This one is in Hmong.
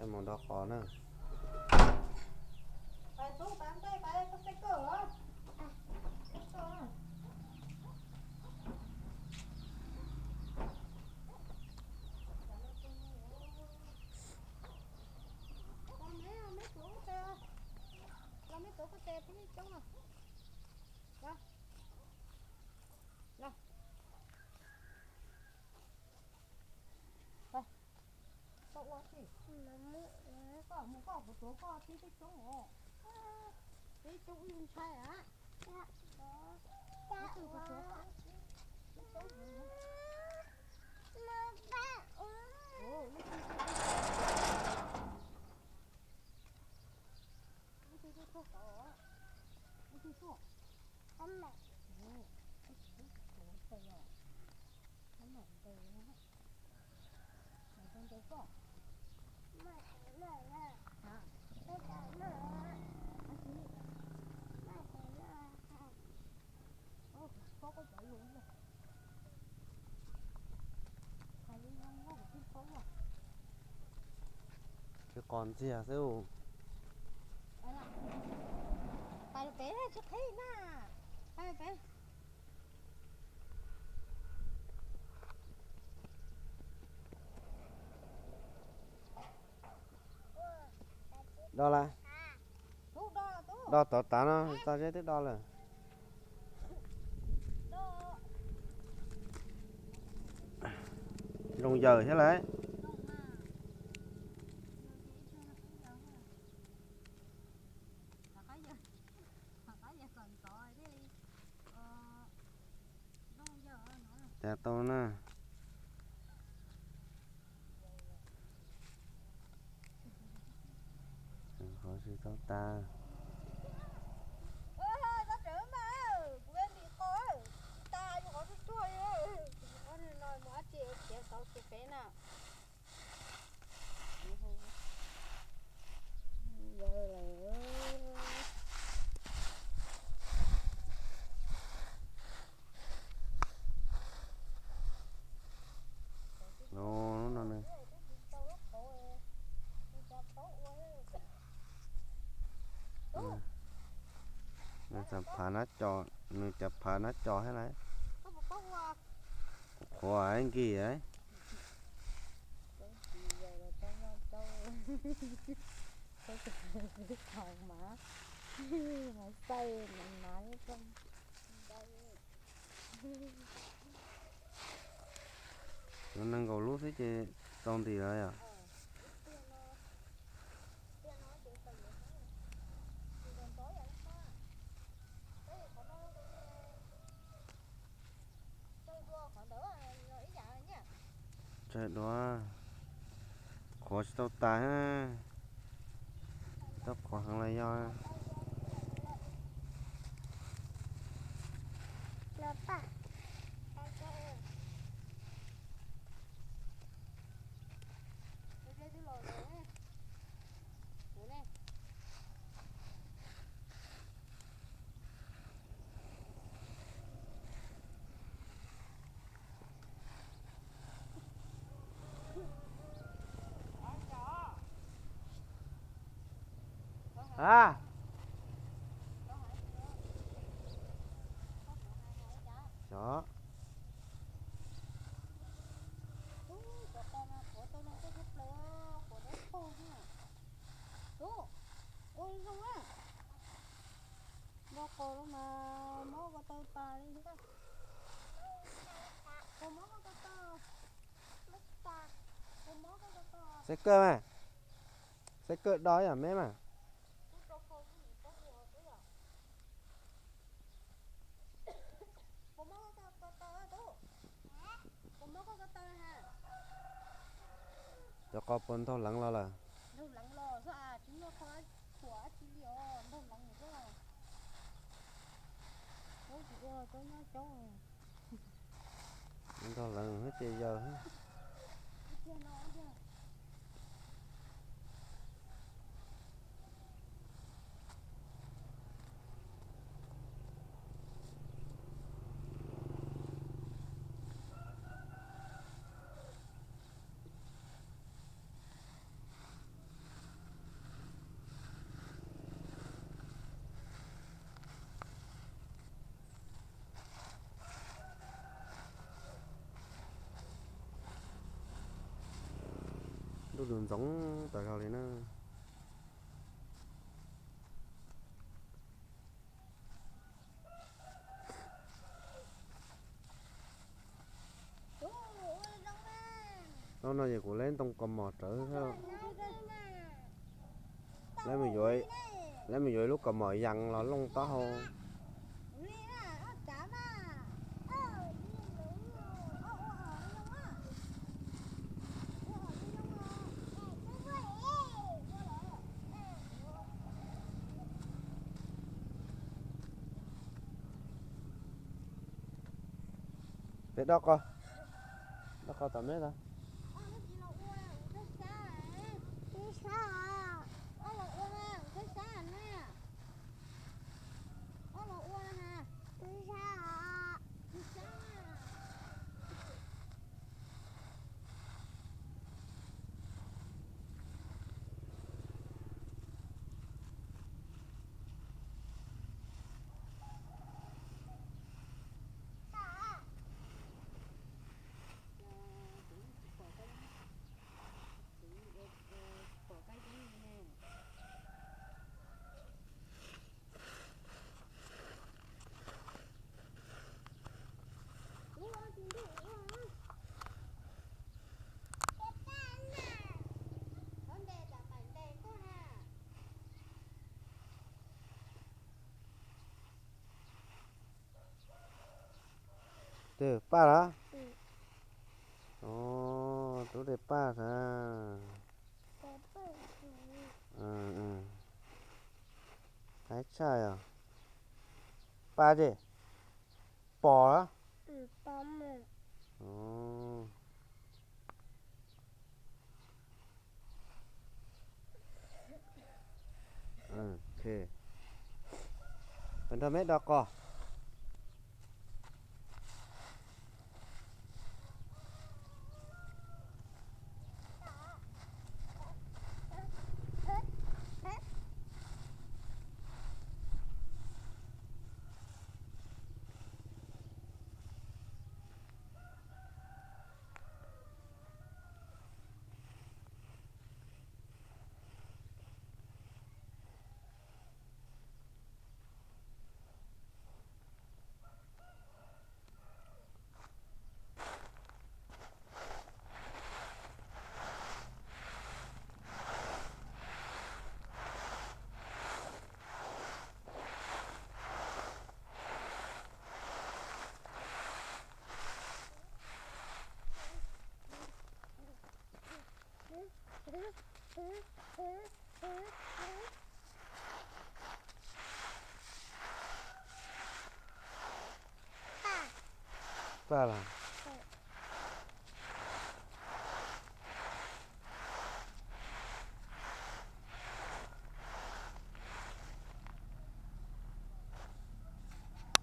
Mus nrog qos na. Koj ua si, koj mus koj kuv tuav koj tib teb coob os. Teb coob ib ntshai a. Tsis qos ntxiag xwb. Pais pem tsis qhib na. Pais pem. Do lawm. Do tod tav no, txog zeb twb do lawm. Zoo yawm thiab lawm. Cas tau na. Qhov tsis tau tas. Lub no nws, nws txawm phav nab cos, nws cov phav nab cos thiab lawm. Qhuav nkig. Cov nees nkaum lub xwb ces txaus ntim lawm yom. Tsawg dua, qhuav tsis tau tas, tau qhuav heev los yog. A, xyov. Npau qos mas mob ko taw tas li thiab. Xaib kawj mas, xaib kawj do ib yam me mas. Cov qos puas ntaug leev los lawm? Ntaug leev thiab ces yawg. Tus ntxoov tas zog li na. Hnub no ces kuv leb ntoo kaus mom rawv thiab. Lawv mus yuav ib lub kaus mom yees los looj taub hau. Peb dob qos, dob qos tom meb tau. Twg paj los? Tus dej paj as. Haib tshaj os. Paj dej pos los? Nrog meb do qos. Paj los?